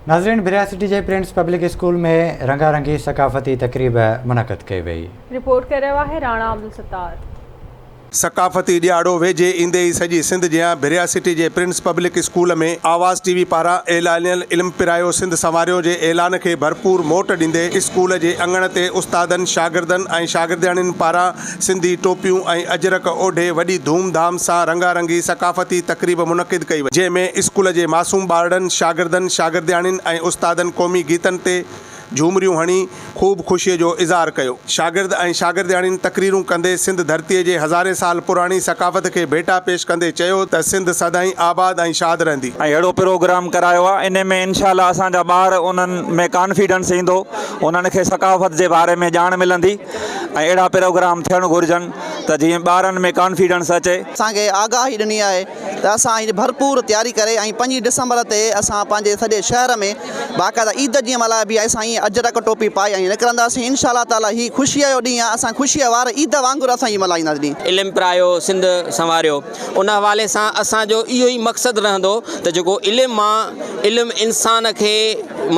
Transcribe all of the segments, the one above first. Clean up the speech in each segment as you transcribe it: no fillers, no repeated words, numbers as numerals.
ناظرين ڀريا سٽي جي prince public school ۾ رنگا رنگي ثقافتي تقريب منعقد ڪئي وئي. رپورٽ ڪري رهيو آهي راڻا عبدالستار. ثقافتي ڏهاڙو ويجهي ايندي ئي سڄي سنڌ جيان ڀريا سٽي جي Prince Public School ۾ Awaz T V پاران اعلانيل علم پرايو سنڌ سنواريو جي اعلان کي ڀرپور موٽ ڏيندي اسڪول جي اڱڻ تي استادن، شاگردن ۽ شاگردياڻين پاران سنڌي ٽوپيون ۽ اجرڪ اوڍي وڏي ڌوم ڌام سان رنگا رنگي ثقافتي تقريب منعقد ڪئي وئي، جنهن ۾ اسڪول جي معصوم ٻارڙن، شاگردن، شاگردياڻين ۽ استادن قومي گيتن تي جهومريون هڻي خوب خوشي جو اظهار ڪيو. شاگرد ۽ شاگردياڻين تقريرون ڪندي سنڌ ڌرتي جي هزارين سال پراڻي ثقافت کي ڀيٽا پيش ڪندي چيو ته سنڌ سدائين آباد ۽ شاد رهندي. ۽ اهڙو پروگرام ڪرايو آهي انهي ۾ انشاء الله اسان جا ٻار انهن ۾ ڪانفيڊنس ايندو انهن کي ثقافت جي باري ۾ ڄاڻ ملندي ۽ اهڙا پروگرام ٿيڻ گهرجن ته جيئن ٻارن ۾ ڪانفيڊنس اچي. اسان کي آگاهي ڏني آهي ته اسان هي ڀرپور تياري ڪري ۽ پنجين ڊسمبر تي اسان پنهنجي سڄي شهر ۾ باقاعده عيد جيئن ملهائبي آهي اسان ائين اجرڪ ٽوپي پائي ۽ نڪرنداسين انشاء الله تعالي هي خوشي جو ڏينهن آهي اسان خوشي وار عيد وانگر اسان هي ملهائينداسين ڏينهن. علم پرايو سنڌ سنواريو ان حوالي سان اسان جو اهو ئي مقصد رهندو ته جيڪو علم آ علم انسان کي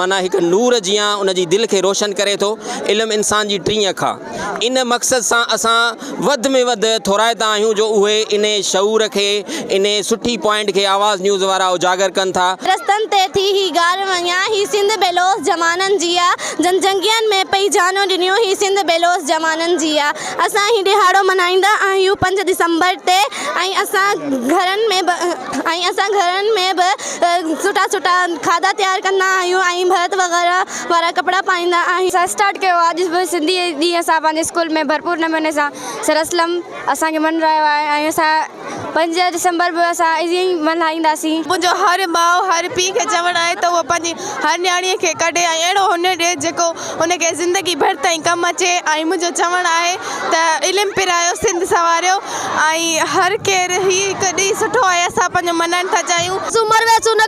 معنيٰ هڪ نور جيان ان جي دل کي روشن ڪري ٿو علم انسان جي ٽين اک آ ان مقصد سان اسان وڌ ۾ وڌ ٿورائتا آهيون جو اهي ان شعور کي ان سٺي پوائنٽ کي آواز نيوز وارا اجاگر ڪن ٿا. رستن تي ٿي هي گار وڃان هي سنڌ بيلوث جوانن جي آ جن جنگين ۾ پئي جانون ڏنيون هي سنڌ بيلوث جوانن جي آ اسان هي ڏهاڙو ملهائيندا آهيون پنج ڊسمبر تي ۽ اسان گهرن ۾ به ۽ اسان گهرن ۾ به سٺا سٺا کاڌا تيار ڪندا آهيون ۽ ڀرت وغيره وارا ڪپڙا پائيندا آهيون. اسان اسٽارٽ ڪيو آهي اڄ به سنڌي ڏينهن اسان پنهنجي اسڪول ۾ ڀرپور نموني سان سر اسلم اسان کي مڃرايو آهي ۽ اسان پنج ڊسمبر به اسان ائين ئي ملهائينداسين. منهنجو هر ماء هر پيء کي چوڻ آهي ته اهو پنهنجي هر نياڻيء کي ڪڍي ۽ اهڙو هنر ڏي جيڪو هن کي زندگي ڀر تائين ڪم اچي ۽ منهنجو چوڻ آهي ته علم پرايو سنڌ سنواريو ۽ هر ڪير هي هڪ ڏينهن سٺو آهي اسان پنهنجو ملهائڻ ٿا چاهيون. اسون مر ويسون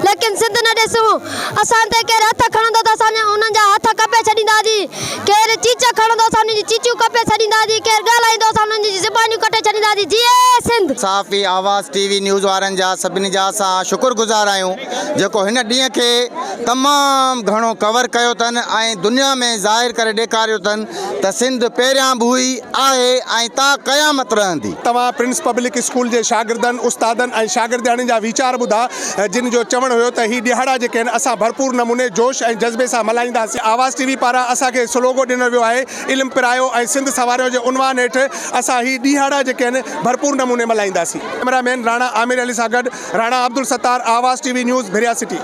ليڪن سنڌ نه ڏيسون اسان تي ڪير هٿ کڻندو ته اسان انهن جا هٿ ڪپي ڇڏينداسين ڪير چيچ کڻندو اسان انهن جون چيچون ڪپي ڇڏينداسين ڪير ڳالهائيندو اسان انهن جون زبانيون ڪٽي ڇڏينداسين جيئي سنڌ. صحافي آواز ٽي وي نيوز وارن جا سڀني جا اسان شڪر گذار آهيون جيڪو هن ڏينهن کي تمام گهڻو ڪور ڪيو اٿن ۽ دنيا ۾ ظاهر ڪري ڏيکاريو اٿن ته سنڌ پهريان به هئي، آهي ۽ تا قيامت رهندي. توهان پرنس پبلڪ اسڪول جي شاگردن، استادن ۽ شاگردياڻين جا ويچار ٻڌا جن جو چوڻ هيو ته هي ڏهاڙا جيڪي آهن اسان ڀرپور نموني جوش ۽ جذبي سان ملهائينداسين. آواز ٽي وي پاران اسان کي سلوگو ڏنو ويو آهي علم پرايو ۽ سنڌ سنواريو جي عنوان هيٺ اسان هي ڏهاڙا جيڪي آهن ڀرپور نموني ملهائينداسين. ڪئميرا مين راڻا عامر علي سان گڏ Rana Abdul Sattar, Awaz T V news, Bhiria city.